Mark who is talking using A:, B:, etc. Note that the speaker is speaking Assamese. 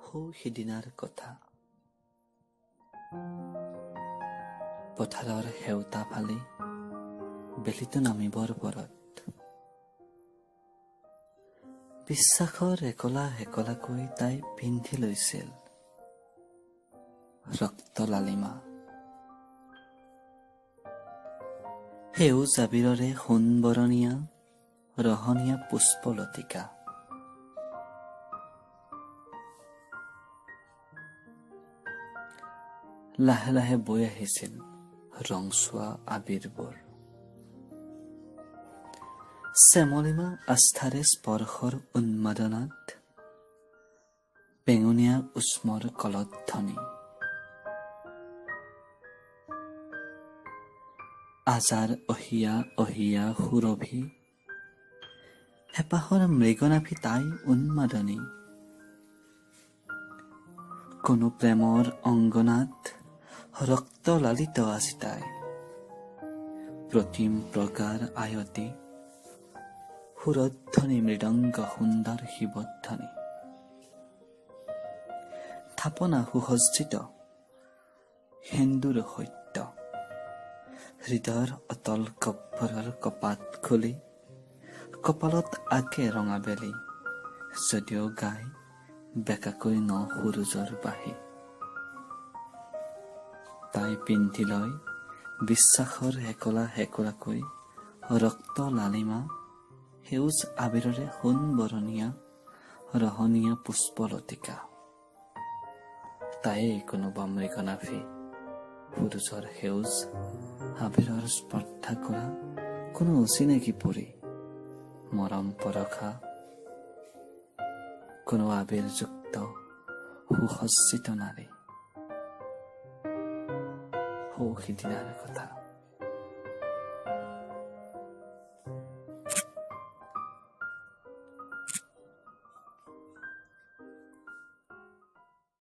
A: সৌ সিদিনাৰ কথা। পথাৰৰ সেউতা ফালি বেলিটো নামিবৰ পৰত বিশ্বাসৰ একলা একলাকৈ তাই পিন্ধি লৈছিল ৰক্ত লালিমা। সেউজ আবিৰৰে সোণবৰণীয়া ৰহণীয়া পুষ্পলতিকা। লাহে লাহে বৈ আহিছিল ৰংচোৱা আবিৰবোৰ। চেমলিমা আস্থাৰে স্পৰ্শৰ উন্মাদনাত বেঙুনীয়া উষ্মৰ কলধ্বনি। আজাৰ অহিয়া অহিয়া সুৰভি হেঁপাহৰ মৃগনাভি তাই উন্মাদনী। কোনো প্ৰেমৰ অংগনাত ৰক্ত লালিত আজি তাই। প্ৰতিম প্ৰকাৰ আয়তী সুৰধ্বনি মৃদংগ সুন্দৰ শিৱধ্বনি। থাপনা সুসজ্জিত সেন্দুৰ সত্য। হৃদয়ৰ অতল গহ্বৰৰ কপাত খুলি কপালত আঁকে ৰঙা বেলি, যদিও গায় বেঁকাকৈ ন সূৰুযৰ বাঁহী। তাই পিন্ধি লয় বিশ্বাসৰ একলা একলাকৈ ৰক্ত লালিমা সেউজ আবিৰৰে সোণবৰণীয়া ৰহণীয়া পুষ্পলতিকা। তায়েই কোনোবা মৃগনাভি, সূৰুযৰ সেউজ আবিৰৰ স্পৰ্ধা কৰা কোনো অচিনাকি পৰী, মৰম পৰশা কোনো আবিৰযুক্ত সুসজ্জিত নাৰী। সৌ সিদিনাৰ কথা।